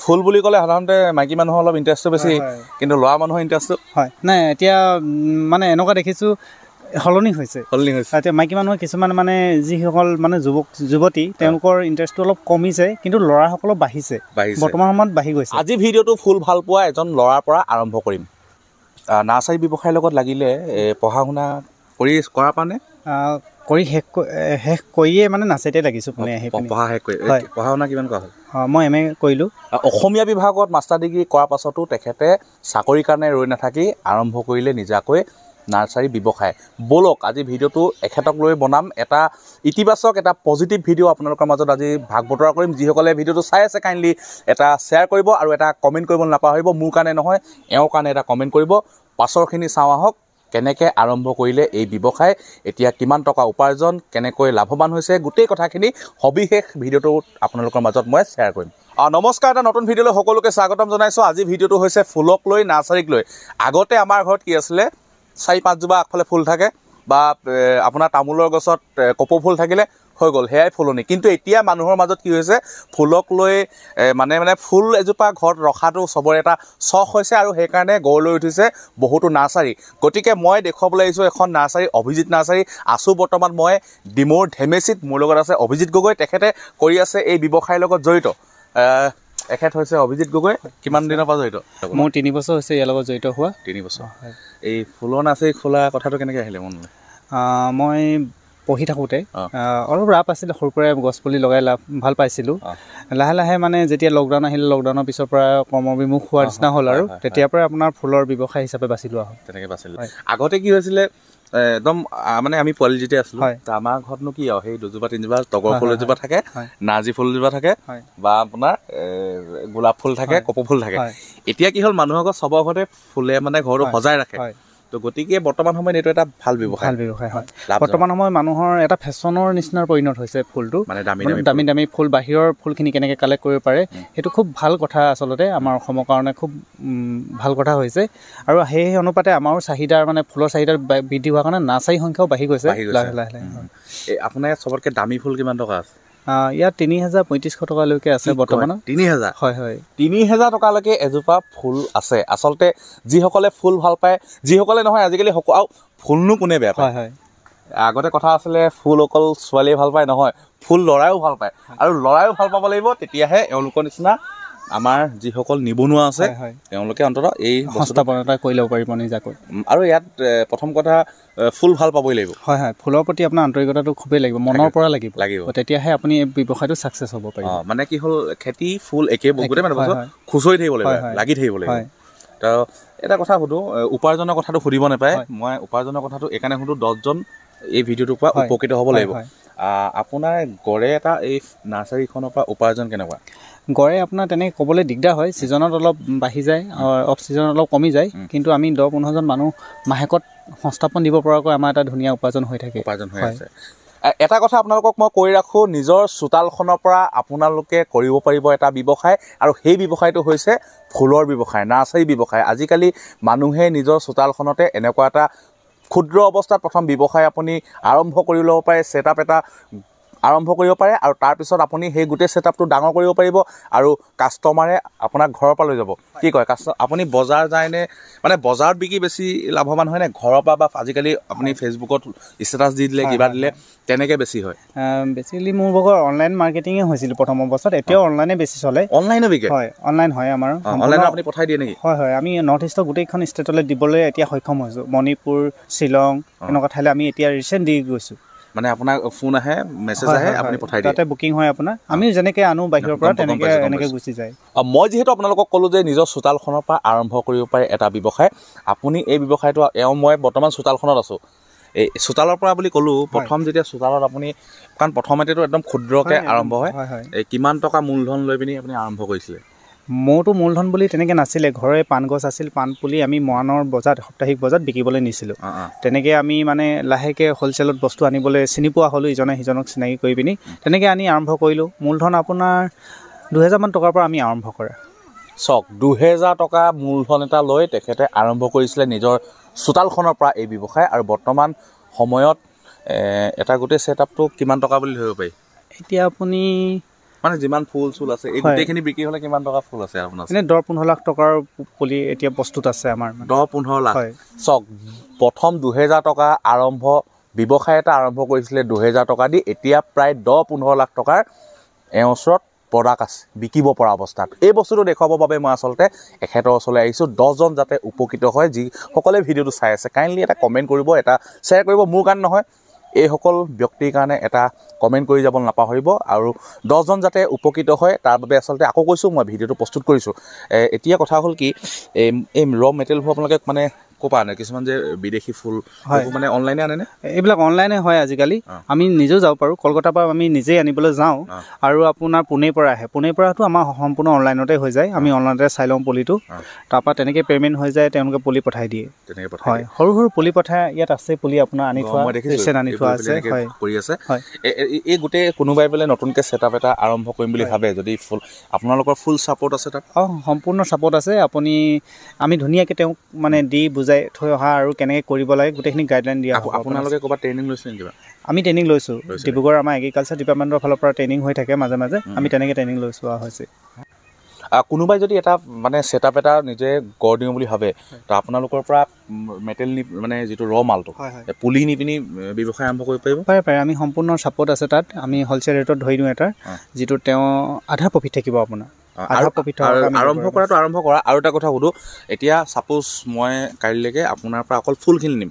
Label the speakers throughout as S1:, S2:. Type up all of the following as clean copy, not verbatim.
S1: ফুল বুলি ক'লে সাধাৰণতে মাইকী মানুহৰ অলপ ইণ্টাৰেষ্টটো বেছি, কিন্তু ল'ৰা মানুহৰ ইণ্টাৰেষ্টটো
S2: হয় নাই। এতিয়া মানে এনেকুৱা দেখিছোঁ সলনি হৈছে। এতিয়া মাইকী মানুহৰ কিছুমান মানে যিসকল মানে যুৱক যুৱতী তেওঁলোকৰ ইণ্টাৰেষ্টটো অলপ কমিছে, কিন্তু ল'ৰাসকলৰ বাঢ়িছে, বৰ্তমান সময়ত বাঢ়ি গৈছে।
S1: আজি ভিডিঅ'টো ফুল ভাল পোৱা এজন ল'ৰাৰ পৰা আৰম্ভ কৰিম। নাৰ্চাৰী ব্যৱসায়ৰ লগত লাগিলে পঢ়া শুনা কৰি কৰা পানে
S2: কৰি শেষ কৰিয়ে মানে নাৰ্চাৰীতে লাগিছোঁ।
S1: পঢ়া শেষ কৰি পঢ়া শুনা কিমান কৰা হ'ল?
S2: মই এম এ কৰিলোঁ।
S1: অসমীয়া বিভাগত মাষ্টাৰ ডিগ্ৰী কৰাৰ পাছতো তেখেতে চাকৰিৰ কাৰণে ৰৈ নাথাকি আৰম্ভ কৰিলে নিজাকৈ নাৰ্চাৰী ব্যৱসায়। ব'লক আজি ভিডিঅ'টো এখেতক লৈ বনাম এটা ইতিবাচক, এটা পজিটিভ ভিডিঅ' আপোনালোকৰ মাজত আজি ভাগ বতৰা কৰিম। যিসকলে ভিডিঅ'টো চাই আছে কাইণ্ডলি এটা শ্বেয়াৰ কৰিব আৰু এটা কমেণ্ট কৰিব নাপাহৰিব। মোৰ কাৰণে নহয়, এওঁৰ কাৰণে এটা কমেণ্ট কৰিব। পাছৰখিনি চাওঁ আহক, কেনেকৈ আৰম্ভ কৰিলে এই ব্যৱসায়, এতিয়া কিমান টকা উপাৰ্জন, কেনেকৈ লাভৱান হৈছে, গোটেই কথাখিনি সবিশেষ ভিডিঅ'টোত আপোনালোকৰ মাজত মই শ্বেয়াৰ কৰিম। নমস্কাৰ, এটা নতুন ভিডিঅ'লৈ সকলোকে স্বাগতম জনাইছোঁ। আজি ভিডিঅ'টো হৈছে ফুলক লৈ, নাৰ্চাৰীক লৈ। আগতে আমাৰ ঘৰত কি আছিলে, 4-5জোপা আগফালে ফুল থাকে বা আপোনাৰ তামোলৰ গছত কপৌ ফুল থাকিলে হৈ গ'ল, সেয়াই ফুলনি। কিন্তু এতিয়া মানুহৰ মাজত কি হৈছে, ফুলক লৈ মানে মানে ফুল এজোপা ঘৰত ৰখাটো চবৰে এটা চখ হৈছে আৰু সেইকাৰণে গঢ় লৈ উঠিছে বহুতো নাৰ্চাৰী। গতিকে মই দেখুৱাবলৈ আহিছোঁ এখন নাৰ্চাৰী, অভিজিত নাৰ্চাৰী। আছোঁ বৰ্তমান মই ডিমৌৰ ধেমেচিত। মোৰ লগত আছে অভিজিত গগৈ, তেখেতে কৰি আছে এই ব্যৱসায়ৰ লগত জড়িত। এখেত হৈছে অভিজিত গগৈ। কিমান দিনৰ পৰা জড়িত?
S2: মোৰ 3 বছৰ হৈছে ইয়াৰ লগত জড়িত হোৱা।
S1: 3 বছৰ। এই ফুলৰ নাৰ্চাৰী খোলা কথাটো কেনেকৈ আহিলে মনলৈ?
S2: মই পঢ়ি থাকোঁতে অলপ ৰাপ আছিলে, সৰুৰ পৰাই গছপুলি লগাই ভাল পাইছিলোঁ। লাহে লাহে মানে যেতিয়া লকডাউন আহিলে, লকডাউনৰ পিছৰ পৰা কৰ্মবিমুখ হোৱাৰ নিচিনা হ'ল আৰু তেতিয়াৰ পৰাই আপোনাৰ ফুলৰ ব্যৱসায় হিচাপে বাছি লোৱা হ'ল।
S1: তেনেকৈ বাছি লোৱা। আগতে কি হৈছিলে, একদম মানে আমি পোৱালি যেতিয়া আছিলোঁ, আমাৰ ঘৰতনো কি আৰু সেই 2-3জোপা তগৰ ফুল এজোপা থাকে, নাৰ্জী ফুল এজোপা থাকে, বা আপোনাৰ গোলাপ ফুল থাকে, কপৌ ফুল থাকে। এতিয়া কি হ'ল, মানুহৰ ঘৰত চবৰ ঘৰতে ফুলে মানে ঘৰটো সজাই ৰাখে। তো গতিকে বৰ্তমান সময়ত এইটো এটা ভাল ব্যৱসায়।
S2: ভাল ব্যৱসায় হয়। বৰ্তমান সময়ত মানুহৰ এটা ফেশ্বনৰ নিচিনাৰ পৰিণত হৈছে ফুলটো,
S1: মানে
S2: দামী দামী ফুল, বাহিৰৰ ফুলখিনি কেনেকৈ কালেক্ট কৰিব পাৰে, সেইটো খুব ভাল কথা। আচলতে আমাৰ অসমৰ কাৰণে খুব ভাল কথা হৈছে আৰু সেই অনুপাতে আমাৰো চাহিদাৰ মানে ফুলৰ চাহিদা বৃদ্ধি হোৱাৰ কাৰণে নাৰ্চাৰী সংখ্যাও বাঢ়ি গৈছে লাহে লাহে।
S1: আপোনাৰ চবতকৈ দামী ফুল কিমান টকা আছে?
S2: ইয়াত 3000-3500 টকালৈকে আছে বৰ্তমান।
S1: 3000?
S2: হয় হয়,
S1: 3000 টকালৈকে এজোপা ফুল আছে। আচলতে যিসকলে ফুল ভাল পায়, যিসকলে নহয় আজিকালি আৰু ফুলনো কোনে বেয়া পায়?
S2: হয় হয়।
S1: আগতে কথা আছিলে ফুল অকল ছোৱালীয়ে ভাল পায়, নহয়, ফুল ল'ৰায়ো ভাল পায়। আৰু ল'ৰায়ো ভাল পাব লাগিব, তেতিয়াহে এওঁলোকৰ নিচিনা আমাৰ যিসকল নিবনুৱা আছে তেওঁলোকে অন্ততঃ এই
S2: সংস্থাপন এটা কৰি ল'ব পাৰিব নিজাকৈ।
S1: আৰু ইয়াত প্ৰথম কথা ফুল ভাল পাবই লাগিব।
S2: হয় হয়, ফুলৰ প্ৰতি আপোনাৰ আন্তৰিকতাটো খুবেই লাগিব, মনৰ পৰা লাগিব, তেতিয়াহে আপুনি এই ব্যৱসায়টো ছাকচেছ হ'ব পাৰিব।
S1: মানে কি হ'ল, খেতি ফুল একে গোটেই মানে খুচৰি থাকিব লাগিব, লাগি থাকিব লাগিব। তো এটা কথা সুধোঁ, উপাৰ্জনৰ কথাটো সুধিব নাপায়, মই উপাৰ্জনৰ কথাটো এইকাৰণে সুধোঁ, 10জন এই ভিডিঅ'টোৰ পৰা উপকৃত হ'ব লাগিব। আপোনাৰ গড়ে এটা এই নাৰ্চাৰীখনৰ পৰা উপাৰ্জন কেনেকুৱা?
S2: গড়ে আপোনাৰ তেনেকৈ ক'বলৈ দিগদাৰ হয়, ছিজনত অলপ বাঢ়ি যায়, অফ ছিজনত অলপ কমি যায়, কিন্তু আমি 10-15জন মানুহ মাহেকত সংস্থাপন দিব পৰাকৈ আমাৰ এটা ধুনীয়া উপাৰ্জন হৈ থাকে।
S1: উপাৰ্জন হৈ আছে। এটা কথা আপোনালোকক মই কৈ ৰাখোঁ, নিজৰ চোতালখনৰ পৰা আপোনালোকে কৰিব পাৰিব এটা ব্যৱসায়, আৰু সেই ব্যৱসায়টো হৈছে ফুলৰ ব্যৱসায়, নাৰ্চাৰী ব্যৱসায়। আজিকালি মানুহে নিজৰ চোতালখনতে এনেকুৱা এটা ক্ষুদ্ৰ অৱস্থাত প্ৰথম ব্যৱসায় আপুনি আৰম্ভ কৰি ল'ব পাৰে, ছেটআপ এটা আৰম্ভ কৰিব পাৰে, আৰু তাৰপিছত আপুনি সেই গোটেই ছেটআপটো ডাঙৰ কৰিব পাৰিব আৰু কাষ্টমাৰে আপোনাক ঘৰৰ পৰা লৈ যাব। কি কয় আপুনি বজাৰ যায়নে, মানে বজাৰত বিকি বেছি লাভৱান হয়নে ঘৰৰ পৰা, বা আজিকালি আপুনি ফেচবুকত ষ্টেটাছ দি দিলে, কিবা দিলে, তেনেকৈ বেছি হয়?
S2: বেচিকেলি মোৰ ভাগৰ অনলাইন মাৰ্কেটিঙে হৈছিল প্ৰথম অৱস্থাত, এতিয়াও অনলাইনে বেছি চলে।
S1: অনলাইনো বিকে?
S2: হয়, অনলাইন হয় আমাৰ।
S1: অনলাইনত আপুনি পঠাই দিয়ে নেকি?
S2: হয় হয়, আমি নৰ্থ ইষ্টৰ গোটেইখন ষ্টেটলৈ দিবলৈ এতিয়া সক্ষম হৈছোঁ। মণিপুৰ, শ্বিলং এনেকুৱা ঠাইলৈ আমি এতিয়া ৰিচেণ্ট দি গৈছোঁ।
S1: মানে আপোনাৰ ফোন আহে, মেছেজ আহে, আপুনি পঠাই দিয়ে,
S2: তাতে বুকিং হয় আপোনাৰ। আমি যেনেকৈ আনো বাহিৰৰ পৰা তেনেকৈ এনেকৈ গুচি যায়।
S1: মই যিহেতু আপোনালোকক ক'লোঁ যে নিজৰ চোতালখনৰ পৰা আৰম্ভ কৰিব পাৰে এটা ব্যৱসায়, আপুনি এই ব্যৱসায়টো, এওঁ মই বৰ্তমান চোতালখনত আছোঁ, এই চোতালৰ পৰা বুলি ক'লোঁ, প্ৰথম যেতিয়া চোতালত আপুনি, কাৰণ প্ৰথমতেতো একদম ক্ষুদ্ৰকৈ আৰম্ভ হয়, এই কিমান টকা মূলধন লৈ পিনি আপুনি আৰম্ভ কৰিছিলে?
S2: মোৰতো মূলধন বুলি তেনেকৈ নাছিলে, ঘৰৰে পাণ গছ আছিল, পাণ পুলি আমি মৰাণৰ বজাৰত, সাপ্তাহিক বজাৰত বিকিবলৈ নিছিলোঁ। তেনেকৈ আমি মানে লাহেকৈ হ'লচেলত বস্তু আনিবলৈ চিনি পোৱা হ'লোঁ, ইজনে সিজনক চিনাকি কৰি পিনি তেনেকৈ আনি আৰম্ভ কৰিলোঁ। মূলধন আপোনাৰ 2000মান টকাৰ পৰা আমি আৰম্ভ কৰা।
S1: চাওক, 2000 টকা মূলধন এটা লৈ তেখেতে আৰম্ভ কৰিছিলে নিজৰ চোতালখনৰ পৰা এই ব্যৱসায়, আৰু বৰ্তমান সময়ত এটা গোটেই ছেটআপটো কিমান টকা বুলি ধৰিব পাৰি?
S2: এতিয়া আপুনি
S1: মানে যিমান ফুল চুল আছে এই গোটেইখিনি বিক্ৰী হ'লে কিমান টকা ফুল আছে আপোনাৰ?
S2: এনে 10-15 লাখ টকাৰ পুলি এতিয়া প্ৰস্তুত আছে আমাৰ।
S1: 10-15 লাখ। চাওক, প্ৰথম 2000 টকা আৰম্ভ ব্যৱসায় এটা আৰম্ভ কৰিছিলে 2000 টকা দি, এতিয়া প্ৰায় 10-15 লাখ টকাৰ এওঁৰ ওচৰত প্ৰডাক্ট আছে বিকিব পৰা অৱস্থাত। এই বস্তুটো দেখুৱাবৰ বাবে মই আচলতে এখেতৰ ওচৰলৈ আহিছোঁ। 10জন যাতে উপকৃত হয়, যিসকলে ভিডিঅ'টো চাই আছে কাইণ্ডলি এটা কমেণ্ট কৰিব, এটা শ্বেয়াৰ কৰিব। মোৰ কাৰণে নহয়, এইসকল ব্যক্তিৰ কাৰণে এটা কমেণ্ট কৰি যাব নাপাহৰিব। আৰু 10জন যাতে উপকৃত হয় তাৰ বাবে আচলতে আকৌ কৈছোঁ, মই ভিডিঅ'টো প্ৰস্তুত কৰিছোঁ। এতিয়া কথা হ'ল কি, এই ৰ মেটেৰিয়েলবোৰ আপোনালোকে মানে ক'ৰ পৰা আনে? কিছুমান যে বিদেশী ফুল মানে অনলাইনে আনেনে?
S2: এইবিলাক অনলাইনে হয় আজিকালি। আমি নিজেও যাব পাৰোঁ, কলকাতাৰ পৰা আমি নিজেই আনিবলৈ যাওঁ। আৰু আপোনাৰ পুনেৰ পৰা আহে, পুনেৰ পৰাতো আমাৰ সম্পূৰ্ণ অনলাইনতে হৈ যায়। আমি অনলাইনতে চাই লওঁ পুলিটো, তাৰপৰা তেনেকৈ পে'মেণ্ট হৈ যায়, তেওঁলোকে পুলি পঠাই দিয়ে। হয়, সৰু সৰু পুলি পঠাই। ইয়াত আছে পুলি আপোনাৰ আনি থোৱা, আনি থোৱা আছে। হয়,
S1: কৰি আছে। এই গোটেই কোনোবাই বোলে নতুনকৈ ছেটআপ এটা আৰম্ভ কৰিম বুলি ভাবে যদি, ফুল আপোনালোকৰ ফুল ছাপৰ্ট আছে তাত?
S2: অঁ, সম্পূৰ্ণ ছাপৰ্ট আছে। আপুনি আমি ধুনীয়াকৈ তেওঁক মানে দি বুজাই থৈ অহা আৰু কেনেকৈ কৰিব লাগে গোটেইখিনি গাইডলাইন দিয়া।
S1: আপোনালোকে ক'ৰবাত ট্ৰেইনিং লৈছে নেকি?
S2: আমি ট্ৰেইনিং লৈছোঁ, ডিব্ৰুগড় আমাৰ এগ্ৰিকালচাৰ ডিপাৰ্টমেণ্টৰ ফালৰ পৰা ট্ৰেইনিং হৈ থাকে মাজে মাজে, আমি তেনেকৈ ট্ৰেইনিং লৈছোৱা হৈছে।
S1: কোনোবাই যদি এটা মানে ছেটআপ এটা নিজে গঢ় দিওঁ বুলি ভাবে, তো আপোনালোকৰ পৰা মেটেল নি মানে যিটো ৰ মালটো পুলি নি পিনি ব্যৱসায় আৰম্ভ কৰিব পাৰিব?
S2: পাৰে পাৰে, আমি সম্পূৰ্ণ ছাপৰ্ট আছে তাত। আমি হ'লচেল ৰেটত ধৰি দিওঁ এটা, যিটো তেওঁ আধা প্ৰফিট থাকিব আপোনাৰ।
S1: আৰম্ভ কৰাটো আৰম্ভ কৰা। আৰু এটা কথা সুধো, এতিয়া ছাপ'জ মই কাইলৈকে আপোনাৰ পৰা অকল ফুলখিনি নিম,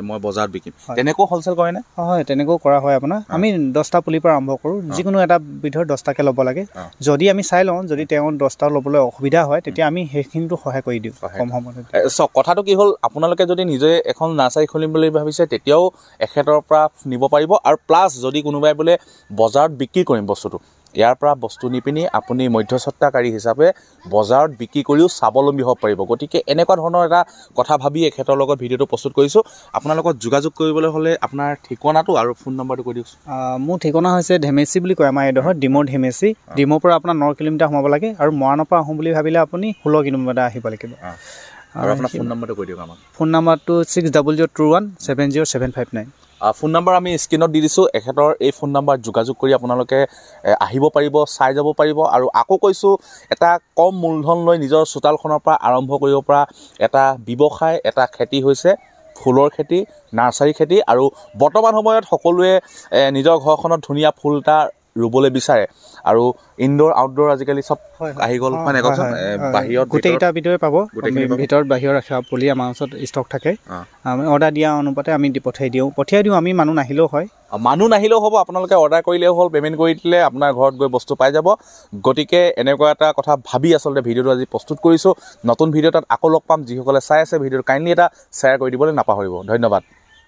S1: মই বজাৰত বিকিম, তেনেকৈও হ'লচেল কৰেনে?
S2: হয়, তেনেকৈও কৰা হয় আপোনাৰ। আমি 10টা পুলিৰ পৰা আৰম্ভ কৰোঁ, যিকোনো এটা বিধৰ 10টাকৈ ল'ব লাগে। যদি আমি চাই লওঁ, যদি তেওঁ 10টা ল'বলৈ অসুবিধা হয় তেতিয়া আমি সেইখিনিতো সহায় কৰি দিওঁ কম সময়ত।
S1: চাওক, কথাটো কি হ'ল, আপোনালোকে যদি নিজে এখন নাৰ্চাৰী খুলিম বুলি ভাবিছে তেতিয়াও এখেতৰ পৰা নিব পাৰিব। আৰু প্লাছ যদি কোনোবাই বোলে বজাৰত বিক্ৰী কৰিম বস্তুটো, ইয়াৰ পৰা বস্তু নি পিনি আপুনি মধ্যস্বত্বাকাৰী হিচাপে বজাৰত বিক্ৰী কৰিও স্বাৱলম্বী হ'ব পাৰিব। গতিকে এনেকুৱা ধৰণৰ এটা কথা ভাবি এখেতৰ লগত ভিডিঅ'টো প্ৰস্তুত কৰিছোঁ। আপোনালোকক যোগাযোগ কৰিবলৈ হ'লে আপোনাৰ ঠিকনাটো আৰু ফোন নম্বৰটো কৈ দিয়কচোন।
S2: মোৰ ঠিকনা হৈছে ধেমেচি বুলি কয় আমাৰ এইডোখৰ, ডিমৌৰ ধেমেচি। ডিমৌৰ পৰা আপোনাৰ 9 কিলোমিটাৰ সোমাব লাগে, আৰু মৰাণৰ পৰা আহোঁ বুলি ভাবিলে আপুনি 16 কিলোমিটাৰ আহিব লাগিব।
S1: আৰু আপোনাৰ ফোন নম্বৰটো কৈ দিয়ক আমাক।
S2: ফোন নম্বৰটো 6002170759।
S1: ফোন নম্বৰ আমি স্ক্ৰীণত দি দিছোঁ। এখেতৰ এই ফোন নাম্বাৰত যোগাযোগ কৰি আপোনালোকে আহিব পাৰিব, চাই যাব পাৰিব। আৰু আকৌ কৈছোঁ, এটা কম মূলধন লৈ নিজৰ চোতালখনৰ পৰা আৰম্ভ কৰিব পৰা এটা ব্যৱসায়, এটা খেতি হৈছে ফুলৰ খেতি, নাৰ্চাৰী খেতি। আৰু বৰ্তমান সময়ত সকলোৱে নিজৰ ঘৰখনত ধুনীয়া ফুল এটা ৰুবলৈ বিচাৰে। আৰু ইনডোৰ আউটডোৰ আজিকালি চব আহি গ'ল, হয় নাই কওকচোন? বাহিৰত
S2: গোটেইকেইটা বিধৰে পাব, ভিতৰত বাহিৰত ৰাখা পুলি আমাৰ ওচৰত ষ্টক থাকে। আমি অৰ্ডাৰ দিয়া অনুপাতে আমি পঠিয়াই দিওঁ। আমি মানুহ নাহিলেও হয়,
S1: মানুহ নাহিলেও হ'ব, আপোনালোকে অৰ্ডাৰ কৰিলেও হ'ল, পে'মেণ্ট কৰি দিলে আপোনাৰ ঘৰত গৈ বস্তু পাই যাব। গতিকে এনেকুৱা এটা কথা ভাবি আচলতে ভিডিঅ'টো আজি প্ৰস্তুত কৰিছোঁ। নতুন ভিডিঅ' এটাত আকৌ লগ পাম। যিসকলে চাই আছে ভিডিঅ'টো কাইণ্ডলি এটা শ্বেয়াৰ কৰি দিবলৈ নাপাহৰিব। ধন্যবাদ।